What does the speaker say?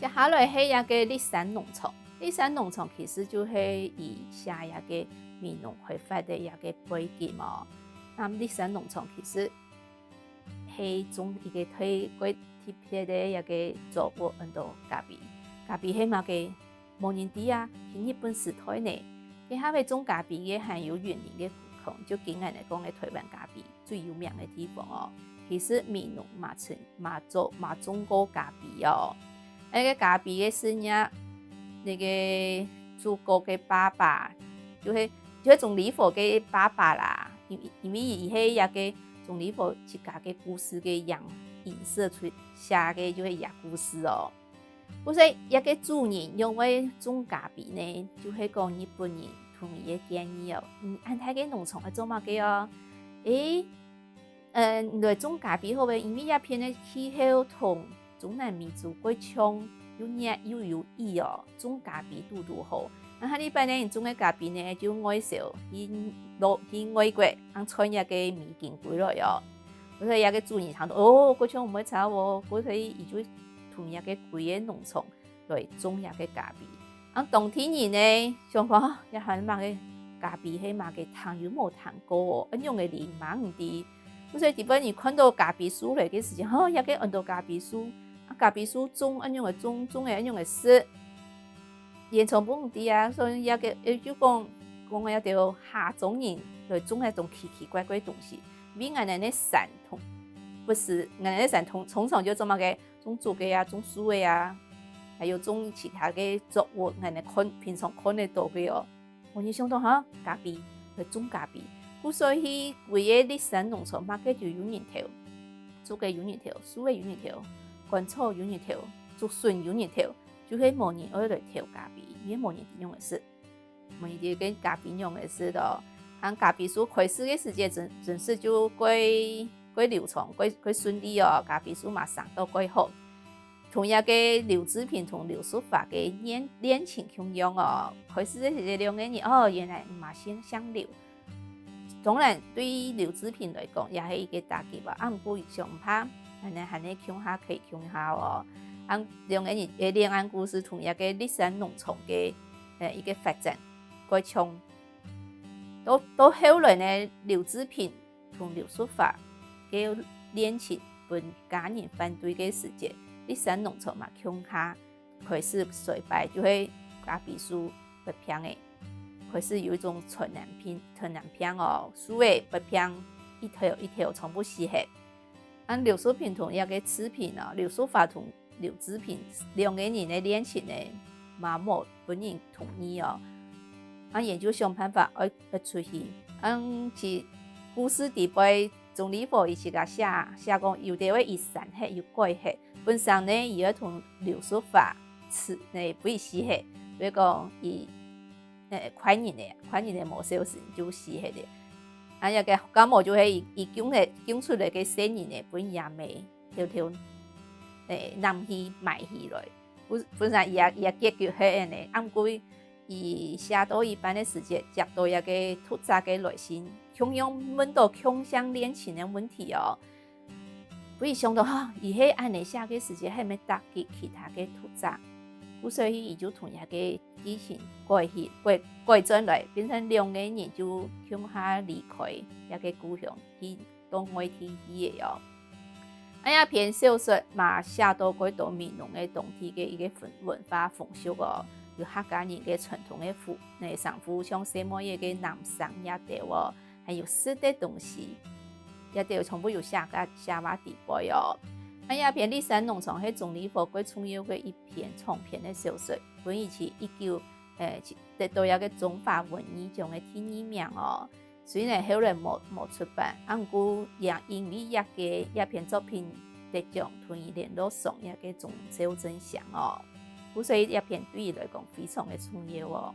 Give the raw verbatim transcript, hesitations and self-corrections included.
接下來係這个笠山農場，笠山農場其實就係佢寫這个美濃開發个這个背景哦。那笠山農場其實係種一个特，過特別个這个作物，安到咖啡。咖啡係麼个？無人知啊，係日本時代呢，該下个種咖啡个還有雲林个古坑，就今𠊎等講个台灣咖啡最有名个地方哦。其實美濃嘛種，嘛做，嘛種過咖啡哦。該个咖啡个事業，該个主角个爸爸，就係，就係鍾理和个爸爸啦，因，因為佢係這个鍾理和自家个故事个影，影射出寫个就係佢故事哦。故所這个主人仰會種咖啡呢？就係講日本人同佢个建議哦，嗯，恁大个農場愛做麼个哦？誒，嗯，來種咖啡好咧，因為這片个氣候同中南美洲過像，又熱又有雨哦，種咖啡堵堵好。那下禮拜呢，你種个咖啡呢，就外銷去落，去外國，正賺這个美金歸來哦。所以這个主人聽到，哦，過像毋會差哦，故所佢就同這个歸个農場來種這个咖啡。啊，當地人呢，想講，這還麼个咖啡係麼个，聽又無聽過哦，恁樣个人嘛毋知。故所日本人看到咖啡樹來个時節，吼，這个安到咖啡樹，啊，咖啡樹種，恁樣个種，種个恁樣个食，連全部毋知啊。所以這个，誒，就講，講這兜下莊人來種該種奇奇怪怪个東西，因為𠊎等个山通，毋係，𠊎等个山通，通常就做麼个，種竹个啊，種樹个啊，還有種其他个作物，𠊎等看，平常看得到个哦。 無人想到哈，咖啡，來種咖啡。故所以歸个笠山農場麼个就有人頭，竹个有人頭，樹个有人頭，甘草有人頭，竹筍有人頭，就係無人愛來偷咖啡，因為無人知仰仔食，無人知該咖啡仰仔食哦。啊咖啡樹開始个時節，真，真實就過，過流暢，過，過順利哦，咖啡樹嘛生到過好。 同這个劉志平同劉淑華个戀，戀情共樣哦。開始个時節兩个人，哦，原來毋係姓，姓劉。當然，對劉志平來講，也係一个打擊吧。啊，毋過想毋怕，恁樣還係共下可以共下哦。啊，兩个人个戀愛故事同這个笠山農場个，呃，一个發展，過像。到，到後來呢，劉志平 同劉淑華个戀情分家人反對个時節，笠山農場嘛共下開始衰敗，就係咖啡樹發病个，開始有一種傳染病，傳染病哦，樹仔發病，一條一條全部死忒。啊劉淑萍同這个志平哦，劉淑華同 劉志平兩个人个戀情呢，嘛無分人同意哦。啊，𠊎就想辦法愛，愛出去。啊，其故事底背，鍾理和佢自家寫，寫講有兜位佢刪忒，有改忒。本身呢，佢愛同劉淑華，呢，分佢死忒，所以講佢，呃，怪人呢，怪人呢無小心就死忒了。啊，這个家母就係佢，佢降忒，降出來个細人呢，分佢阿姆 偷偷，欸，揇去埋起來。本，本身佢个，佢个結局係恁呢，啊，毋過佢寫到一半个時節，接到一个讀者个來信，共樣問到共姓戀情个問題哦。分佢想到，哈，佢係恁呢寫个時節，係毋係打擊其他个讀者？故所以佢就同這个劇情改去，改，改轉來，變成兩个人就共下離開這个故鄉，去 到外地去个哦。啊，這篇小說嘛寫到幾多美濃个當地个一个文，文化風俗哦，有客家人个傳統个服，呢，衫褲，像細妹仔个男衫這兜哦，還有食个東西，這兜全部有寫个，寫話底背哦。啊，這篇《笠山農場》係鍾理和過重要个一篇長篇个小說，分佢一九，欸，得到這个中華文藝獎个第二名哦。 雖然後來無，無出版，啊，毋過也因為這个，這篇作品得獎，同佢聯絡上這个鍾肇政先哦。故所以這篇對佢來講非常个重要哦。